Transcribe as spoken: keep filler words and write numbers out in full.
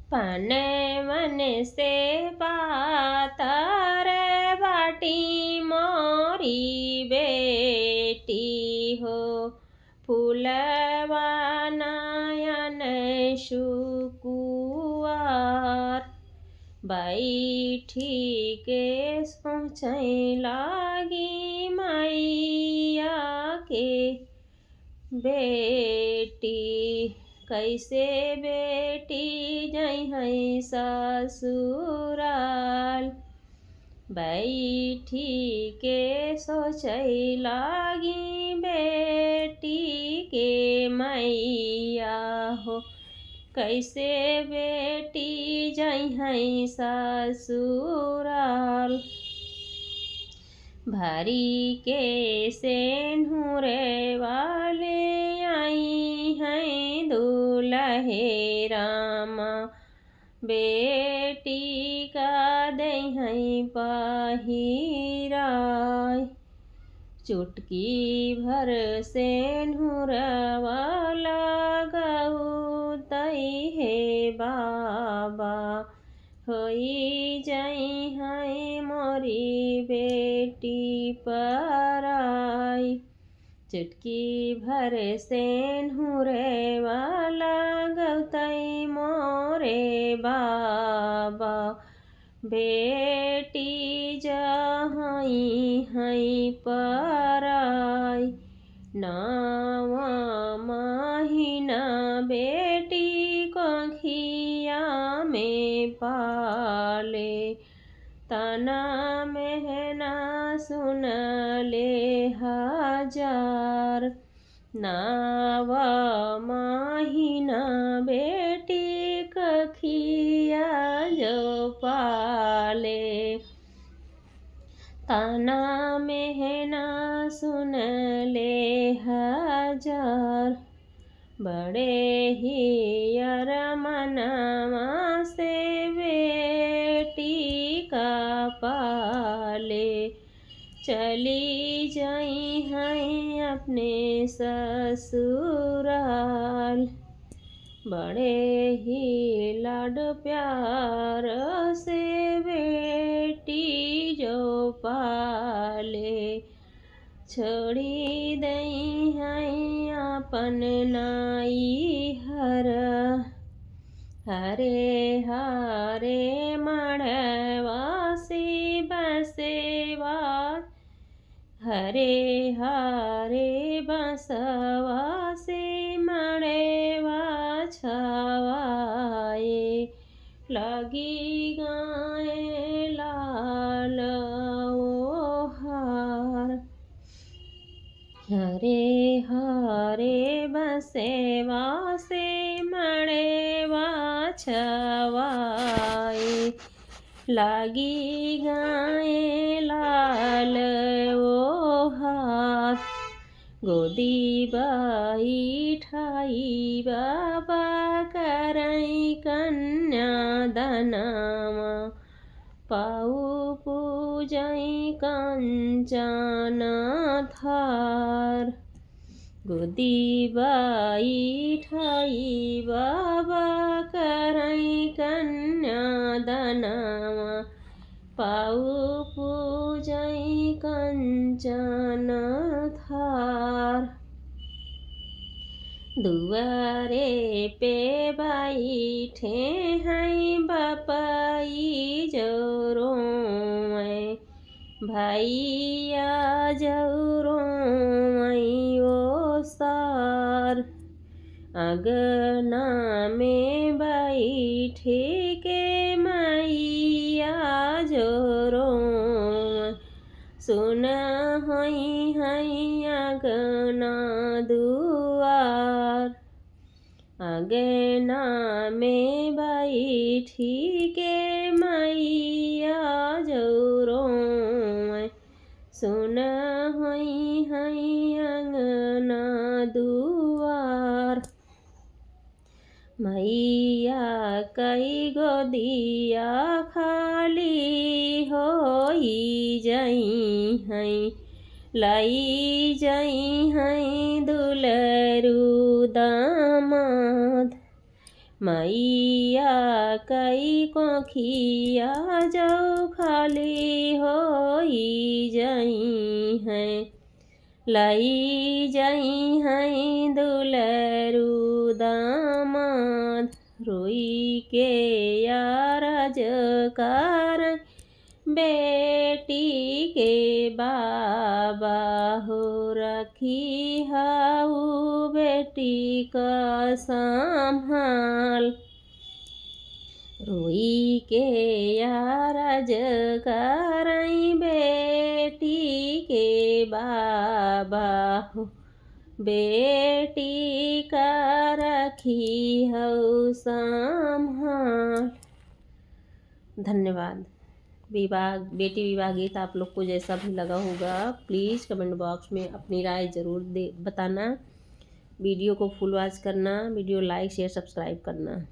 पनवन से पातर बाटी मोरी बेटी हो, फुलवा नयन सुकुवार। बैठी के सोचै लागी मैया के बेटी, कैसे बेटी जइहैं ससुराल। बैठी के सोचै लागी बेटी के मैया हो, कैसे बेटी जइहैं ससुराल। भरी के सेन्हुरवा ले अइहैं दुलहे रामा, बेटी का देहैं पहिराय। चुटकी भर सेन्हुरवा लगउतै हे बाबा, होइ जइहैं मोरी बेटी पराय। चुटकी भर सेन्हुरवा लगउतै मोरे बाबा, बेटी जइहैं पराय। नवा महीना बेटी कोखिया में पाले, तना मेहना सुन ले हजार। नवा महीना बेटी कोखिया जो पाले, तना मेहना सुन ले हजार। बड़े ही अरमनवा से बेटी का पाले, चली जइहैं अपने ससुराल। बड़े ही लाड प्यार से बेटी जो पाले, छोड़ी दइहैं आपन नइहर। हरे हरे मड़वा से बसेवा, हरे हरे बसवा से मड़वा छवाए, लागी गाए लाल ओहार। हरे हरे बसेवा से मड़वा छवाए, लागी गाए लाल ओहार। गोदी बैठाई बाबा करई कन्या दनवा, पाऊ पूजई कंचन थार। गोदी बैठाई बाबा करई कन्या दनवा, पाऊ पूजई कंचन थार। दुआरे पे बैठे हैं बपई जो रोए, भैया जो रोए ओ सार। अगना में बैठी के मैया जो रोए, सुन होइहैं अगना दुआर। अगना में बैठी के मैया जो रोए, सुन होइहैं अगना दुआर। मैया कई गोदिया खाली होई जइहैं, लई जइहैं दुलरू दामाद। मैया कई कोखिया जौ खाली होई जइहैं, लई जइहैं दुलरू दामाद। रोई के अरज करैं बेटी के बाबा हो, रखिहउ बेटी क सम्हाल। रोई के अरज करैं बेटी के बाबा हो, बेटी क रखिहउ सम्हाल। धन्यवाद। विवाह, बेटी विवाह गीत आप लोग को जैसा भी लगा होगा, please comment box में अपनी राय ज़रूर दे, बताना। वीडियो को full watch करना, वीडियो like, share, subscribe करना।